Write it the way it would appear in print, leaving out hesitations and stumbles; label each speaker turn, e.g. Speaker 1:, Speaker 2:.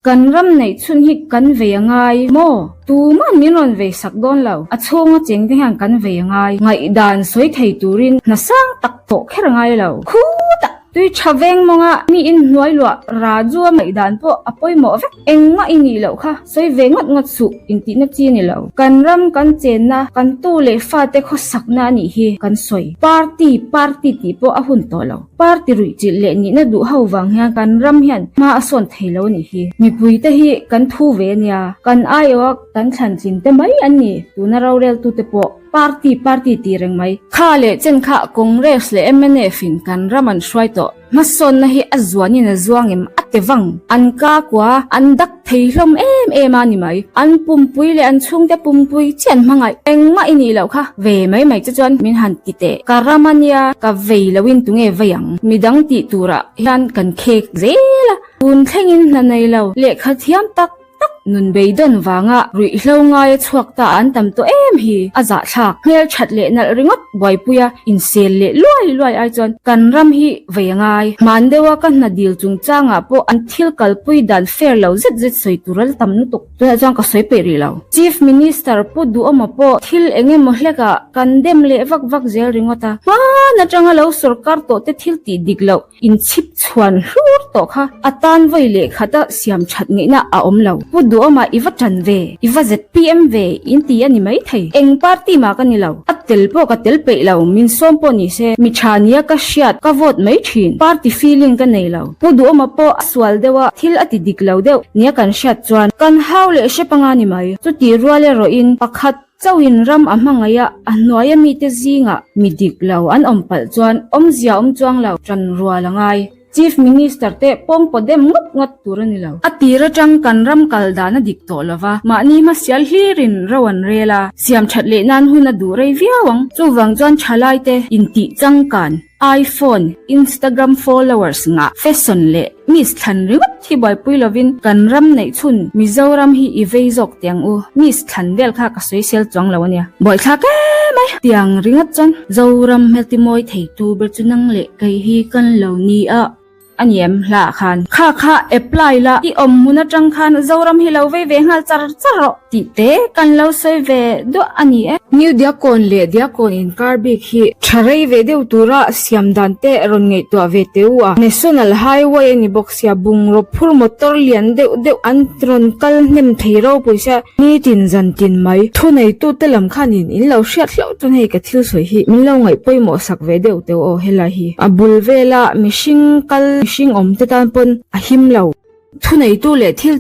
Speaker 1: Kan ram neih chhun hi kan vei a ngai maw? Tuman min rawn vei sak dawn lo. A chhunga cheng te hian kan vei a ngai. Ngaihdan sawi thei turin hna sang tak tawh kher a ngai lo. Khutah! Tui tha veng mawnga mi in hnuai luah Raju a ngaihdan pawh a pawimawh vek. Engmah i nih loh kha sawi ve ngawt ngawt suh intihna chi a ni lo. Kan ram kan chenna, kan tu leh fate khawsakna a nih hi kan sawi. Party, party tih pawh a hun tawh lo. Party ruih chilh leh nihna duh ho vang hian kan ram hian hma a sawn thei lo a nih hi. Mipui te hi kan thu ve a nia, kan aiawha kan thlan tlin te mai an ni, tuna roreltute pawh party party tih reng mai. Kha leh chen kha Congress leh mnf in kan ram an hruai tawh. Hmasawnna hi a zuanin a zuang em a ti vang. An ka kua an dak thei hlawm em em a ni mai. An pumpui leh an chhungte pumpui chiah an hmangaih. Engmah i nih loh kha ve mai mai chu chuan min han ti teh. Ka ram a nia, ka vei loin tunge vei ang. Midang tih turah hian kan khek zel a. Tun thlengin hna nei lo, lehkha thiam tak tak nun beidawn vanga ruihhlo ngaia chhuak ta an tam tawh em hi a zahthlak. Hmelthat leh nalh ringawt buaipuia insel leh luai luai ai chuan kan ram hi vei a ngai. Hman deuha ka hna dil chungchangah pawh an thil kalpui dan fair lo zet zet sawi tur a la tam lutuk. Tunah chuan ka sawi peih rih lo. Chief Minister Pu Duhawma pawh thil eng emaw hlekah kan dem leh vak vak zel ringawt a. Hman atanga lo sawrkar tawh te thil tih dik loh Inchhip chhuan hlur tawh kha a tan vawi leh khata siam that ngeihna a awm lo. Pu Duhawma i va tan ve, i va ZPM ve in ti a ni mai thei. Eng party mah ka ni lo. A tel pawh ka tel peih lo, min sawm pawh ni se, mi tha nia ka hriat ka vote mai thin. Party feeling ka nei lo. Pu Duhawma pawh a sual deuh a, thil a ti dik lo deuh nia kan hriat chuan kan hau leh hrep anga ni mai. Chuti rual erawhin pakhat Chauhin ram a hmangaih a, a hnuaia mite zingah mi dik lo an awm palh chuan awmzia awm chuang lo tan rual a ngai. Chief Minister te pawngpaw dem ngawt ngawt tur a ni lo. A tir atang kan ram kal dan a dik tawh lo va, mahni hmasial hlirin ro an rel a, siam that leh nan hun a duh rei viau ang. Chuvang chuan thalaite intih changkan. iPhone, Instagram followers ngah, fashion leh miss thlan ringawt hi buaipui lovin kan ram neih chhun Mizoram hi i vei zawk tiang u, miss thlan vel kha ka sawisel chuang lo ania. Buaithlak em mai! Tiang ringawt chuan Zoram hmeltimawi theitu ber chu nang leh kei hi kan lo ni a. A ni em hla ah khan. Kha kha apply la, i awm hmun atang khan Zoram hi lo vei ve nghal char char rawh tih te kan lo sawi ve duah a ni e. New Diakon leh Diakon inkar bik hi tha rei ve deuh tura siam dan te rawn ngaihtuah ve teh u a. National Highway a ni bawk sia, bungraw phur motor lian deuh deuh an rawn kal hnem thei ropui sia. Nitin zan tin mai thuneitute lam khanin in lo hriat hlauh chuan hei ka thil sawi hi min lo ngaih pawimawh sak ve deuh teuh aw helai hi a bul vela mihring kal mihring awm te tan pawn a him lo. Thuneitu leh thil.